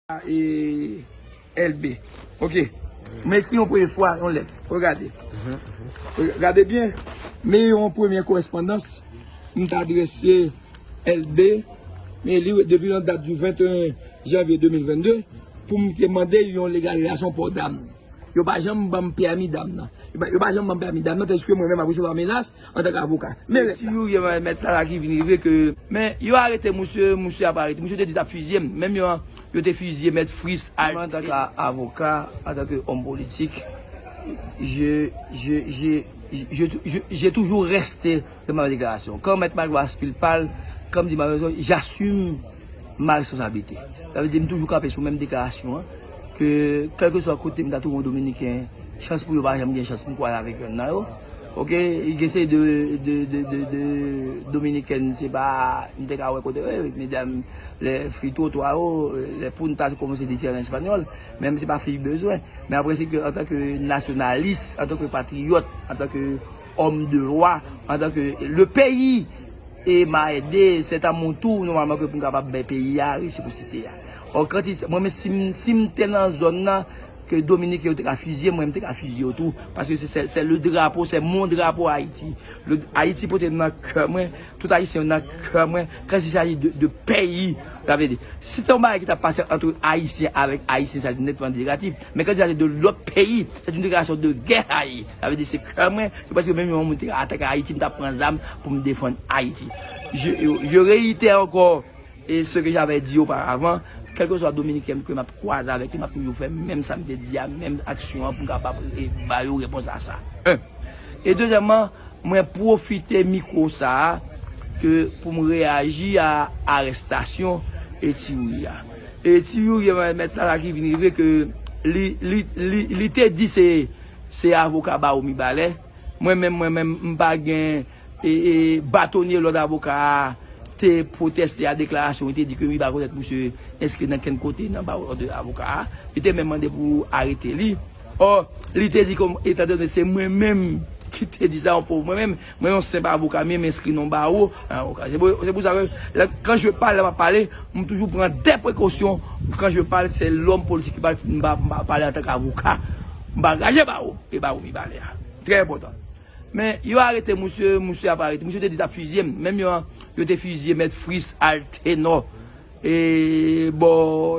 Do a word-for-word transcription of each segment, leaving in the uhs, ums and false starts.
E, L B. Ok. Mwen ekri yon premye fwa yon lèt. Regade. Re- Gade byen. Men yon premye korespondans m t adrese L B. Men li depi nan dat du venteyen janvye de mil vennde pou m te mande yon legalizasyon pò dam. Yo pa janm ban m pèmi dam nan. Yo pa, yo pa janm ban m pèmi dam nan, tandiske mwen menm ap resevwa menas antanke avoka. Men lèt la. Ti Youri mèt la ki vin rive ke, men yo arete misye, misye ap arete. Misye te di t ap fizye m. Menm yo, yo te fizye mèt Fris Al. Mwen antanke avoka, antanke òm politik, je, je, je, je, je, j'ai toujours resté dans ma déclaration. Quand mèt Magloire Aspil pale, quand m di ma raison, j'assume ma responsabilité. Sa vle di m toujou kanpe sou menm deklarasyon an, ke kèlkeswa kote m ta twouve yon Dominiken, chans pou yo pa janm gen chans pou m kwaze avèk yonn nan yo. Ok, gen seri de, de, de, de, de Dominiken, se pa, m te ka wè kote, wi, medam, les filles trottoirs, les puntas, comme on se dit en espagnol, men se pa fi bezwen. Men apre se ke antanke nasyonalis, antanke patriyòt, antanke homme de loi, antanke le pays, e m a ede, c'est à mon tour, nòmalman, ke pou m kapab bay peyi a resipwosite a. Ò, kantite, mwen menm, si m, si m te nan zòn nan, ke Dominiken yo te ka fizye m, mwen, m te ka fizye yo tou. Paske se, se, c'est le drapeau, c'est mon drapeau Haïti. Le, Ayiti pote nan kè mwen, tout Ayisyen yo nan kè mwen. Quand il s'agit de, de peyi, sa vle di, si te yon bagay ki t ap pase ant Ayisyen avèk Ayisyen, sa te netman negatif. Men quand il s'agit de lòt peyi, se yon deklarasyon de gè sa ye. Sa vle di se kè mwen, se prèske menm yon moun te ka atake Ayiti, m t ap pran zam pou m defann Ayiti. Je, je réitère encore, e ce que j'avais dit auparavant, kèlkeswa Dominiken ke m ap kwaze avèk li, m ap toujou fè menm sa m te di a, menm aksyon an pou m kapab, e, ba yo repons a sa. En. E dezyèmman, mwen pwofite mikwo sa a ke pou m reyaji a arèstasyon e Ti Youri a. E Ti Youri a mèt la ki vin rive ke li, li, li, li te di se, se avoka Bawo Mibalè. Mwen menm, mwen menm, m pa gen e, e, batonye lòd avoka a te pwoteste a deklarasyon, li te di ke li pa rekonèt misye enskri nan kenn kote nan bawo lòd avoka a. Li te menm mande pou arete li. Ò, li te di kòm, etandone se mwen menm ki te di sa, yon pòv mwen menm, mwen yon senp avoka, m enskri nan bawo, avoka. Se pou, se pou sa ke, lè, quand je parle, lè m ap pale, m toujou pran des précautions, quand je parle, se lòm politik ki pale, m pa, m pa pale antanke avoka, m pa angaje bawo, e bawo ki pale a. Trè enpòtan. Men yo arete misye, misye ap arete. Misye te di t ap fizye m. Menm yo, yo te fizye mèt Fris Altenò. E bò,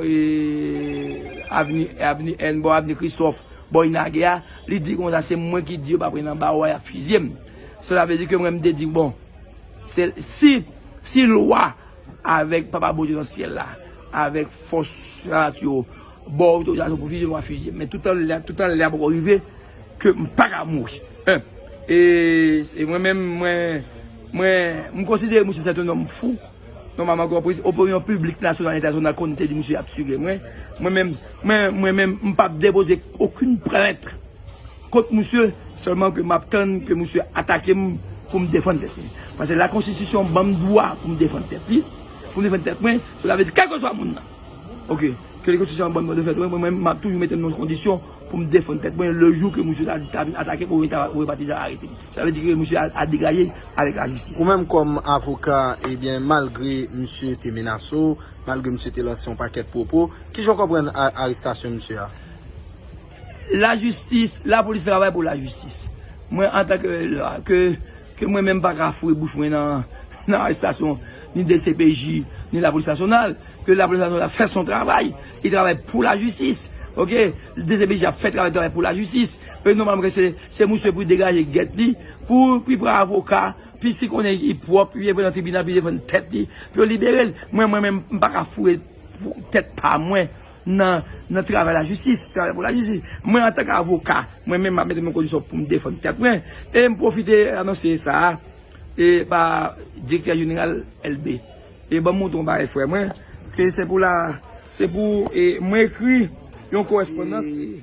e, avni, avni N, bò avni Kristòf, bò Inagè a. Li di konsa, se mwen ki di yo pa pran nan bawo a, y ap fizye m. Sela vle di ke mwen, m te di, bon, se, si, si lwa avèk Papa Bondye nan syèl la, avèk fòs sa yo, ba w otorizasyon pou fizye, m ap fizye. Men toutan lè, toutan lè a poko rive, ke m pa ka mouri. En. E, e mwen menm, mwen, mwen, m konsidere misye se yon nonm fou. Nòmalman, ke opinyon piblik nasyonal, entènasyonal konn te di misye ap tire mwen. Mwen menm, mwen, mwen menm, m p ap depoze okenn plent kont misye, sèlman ke m ap tann ke misye atake m pou m defann tèt mwen. Paske lakonstitisyon ban m dwa pou m defann tèt li, pou m defann tèt mwen, sela vle di kèlkeswa moun nan. Ok, ke lakonstitisyon ban m dwa defann tèt mwen, mwen menm, m ap toujou mete m nan kondisyon pou m defann tèt mwen, le jou ke misye ta, ta vin atake m oubyen ta, oubyen patizan arete m. Sela vle di ke misye a, a degaje avèk lajistis. Ou menm kòm avoka, ebyen, malgre misye te menase w, malgre misye te lanse yon pakèt pwopo, kijan w konprann a-, arestasyon misye a? Lajistis, lapolis travay pou lajistis. Mwen, antanke, ke, ke mwen menm pa ka foure bouch mwen nan, nan arestasyon, ni D C P J, ni lapolis nasyonal, ke lapolis nasyonal fè son travay, li travay pou lajistis, ok? D C P J ap fè travay, travay pou lajistis. E nòmalman, ke se, se misye pou degaje gèt li, pou, pou pran avoka, pi si konnen li pwòp, pi pran tribinal, pi defann tèt li, pou yo libere l. Mwen, mwen menm, m pa ka foure tèt pa mwen nan, nan travay lajistis, travay pou lajistis. Mwen, antanke avoka, mwen menm, m ap mete m nan kondisyon pou m defann tèt mwen. E m pwofite anonse sa a, e ba direktè jeneral L B. E ban m montre yon bagay, frè mwen, ke se pou la, se pou, e, mwen ekri yon korespondans. E,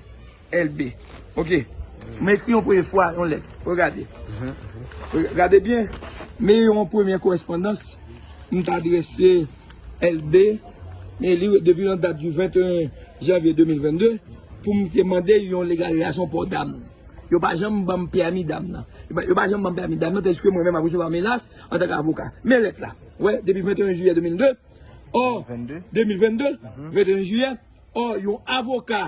L B. Ok. Mwen ekri yon premye fwa yon lèt. Regade. Re- Gade byen. Men yon premye korespondans m t adrese L B. Men li depi nan dat du venteyen janvye de mil vennde pou m te mande yon legalizasyon pò dam. Yo pa janm ban m pèmi dam nan. Yo pa, yo pa janm ban m pèmi dam nan, tandiske mwen menm ap resevwa menas antanke avoka. Men lèt la. Wè, depi venteyen jiyè de mil de. Ò, vennde. De mil vennde, venteyen jiyè. Ò, yon avoka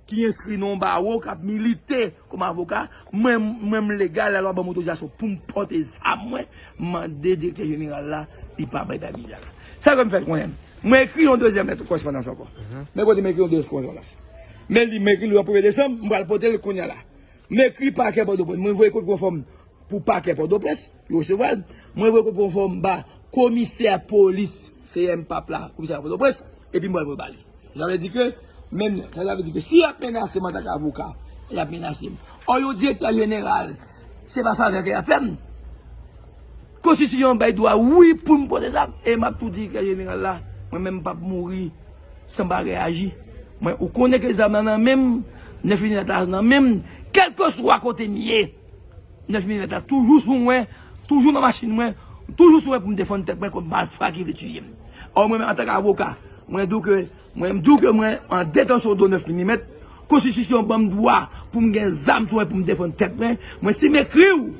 ki enskri nan yon bawo, k ap milite kòm avoka, mwen, mwen m legal, lalwa ban m otorizasyon pou m pòte zam mwen, m mande direktè jeneral la, li pa bay pèmi la. Sa ke m fè konnen? Mwen ekri yon dezyèm lèt korespondans ankò. Men kote m ekri yon dezyèm korespondans. Men li, m ekri li an premye desanm, m pral pote l kounye a la. M ekri pakè Pòtoprens, mwen voye kopi konfòm pou pakè Pòtoprens, yo resevwa l. Mwen voye kopi konfòm ba komisè polis C M pap la, komisè Pòtoprens, epi m pral voye ba li. Sa vle di ke, men, sa vle di ke si y ap menase m antanke avoka, y ap menase m. Ò, yon direktè jeneral, se pa favè ke y ap fè m. Konstitisyon bay dwa, wi, pou m pote zam. E m ap tou di direktè jeneral la, mwen menm m p ap mouri san m pa reyaji. Mwen, ou konnen ke zam nan nan men m, nèf milimèt la nan men m, kèlkeswa kote m ye. Nèf milimèt la toujou sou mwen, toujou nan machin mwen, toujou sou mwen pou m defann tèt mwen kont malfra ki vle tiye m. Ò, mwen menm, antanke avoka, mwen di w ke, mwen m di w ke mwen an detansyon do nèf milimèt, konstitisyon ban m dwa pou m gen zam sou mwen pou m defann tèt mwen. Mwen, si m ekri w,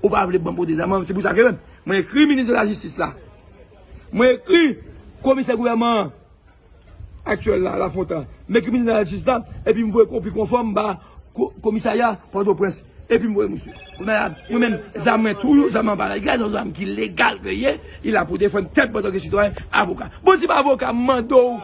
ou pa vle ban m pote zam nan, se pou sa ke mwen, mwen ekri minis de la jistis la. Mwen ekri komisè gouvènman an aktyèl la, Lafontan. M ekri minis de la jistis la, epi m voye kopi konfòm ba ko-, komisarya Pòtoprens. Epi m voye misye. Kounye a, mwen menm, zam mwen toujou, zam mwen pa legal, se yon zam ki legal ke ye, li la pou defann tèt mwen antanke sitwayen, avoka. Bon, si pa avoka, m mande w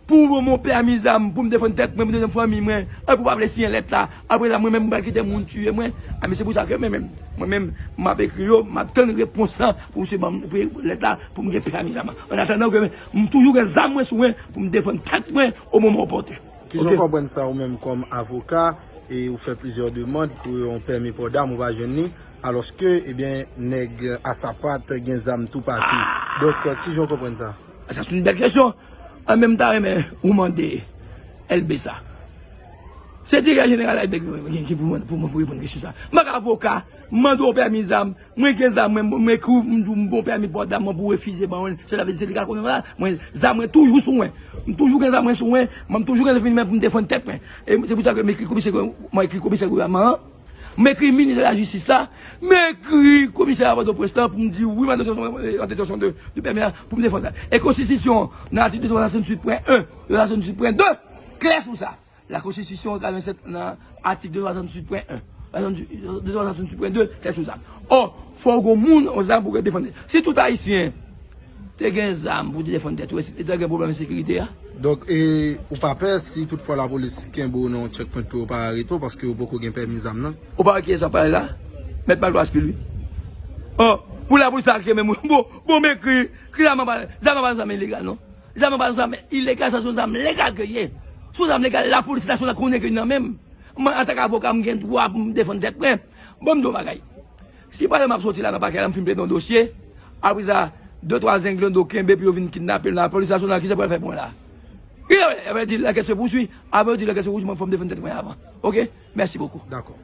pou w ban mwen pèmi zam, pou m defann tèt mwen, pou m defann fanmi mwen, an pou w pa vle siyen lèt la, apre sa, mwen menm, m pral kite moun tiye mwen. A, men se pou sa ke mwen menm, mwen menm, m ap ekri yo, m ap tann repons lan pou misye ban m, pou lèt la, pou m gen pèmi zam. An atandan ke m toujou gen zam mwen sou mwen, pou m defann tèt mwen o moman opòten. Kijan w konprann sa ou menm kòm avoka, e ou fè plizyè demann pou yon pèmi pò dam, ou pa jwenn li, alòske, ebyen, nèg a sapat gen zam toupatou. Donk, kijan w konprann sa? Sa se yon bèl kesyon. An menm ta renmen ou mande L B sa. Se direktè jeneral L B ki, ki, ki pou mwen, pou mwen, pou reponn kesyon sa. M pa ka avoka, m mande w pèmi zam, mwen gen zam, mwen, mwen ekri w, m di w m bon pèmi pò dam mwen pou refize ban mwen, se la vle di se li ka konnen la, mwen, zam mwen toujou sou mwen. M toujou gen zam mwen sou mwen, mwen m toujou gen zam mwen pou m defann tèt mwen. E se pou sa ke m ekri komisè, mwen ekri komisè gouvènman an, m ekri minis de la jistis la, m ekri komisè a Pòtoprens la pou m di wi, m an detansyon, an detansyon de, de pèmi a pou m defann sa. E konstitisyon, nan atik de swasantuit pwen en, de swasantuit pwen de, klè sou sa. La Constitution quatre-vingt-sept nan atik de swasantuit pwen en, de swasantuit pwen de, klè sou sa. Ò, fò w gon moun, yon zam pou w defann. Si tout Ayisyen te gen zam pou te defann tèt yo, e te gen pwoblèm ensekirite a? Donk, e, ou pa pè si toutfwa lapolis kenbe w nan yon checkpoint pou yo pa arete w paske ou poko gen pèmi zam nan? Ou pa wè kiyès ap pale la? Mèt Malpro Aspil, wi. Ò, pou lapolis arete menm, bon, bon, m ekri, ki zam nan pa, zam nan pa zam ilegal, non. Zam nan pa zam ilegal, sa se yon zam legal ke l ye. Se yon zam legal, lapolis nasyonal konnen ke li nan men m. Mwen, antanke avoka, m gen dwa pou m defann tèt mwen. Bon, m di w yon bagay. Si, pa egzanp, m ap soti la nan pakè la, m fin plede yon dosye, apre sa, de, twa zenglendo kenbe pou yo vin kidnape m la, lapolis nasyonal, kisa pou al fè pou mwen la? Kisa pou al fè? Y ap di, l'enquête se poursuit. Apre yo di, l'enquête se poursuit, mwen, fò m defann tèt mwen avan. Oke? Mèsi bokou. Dakò.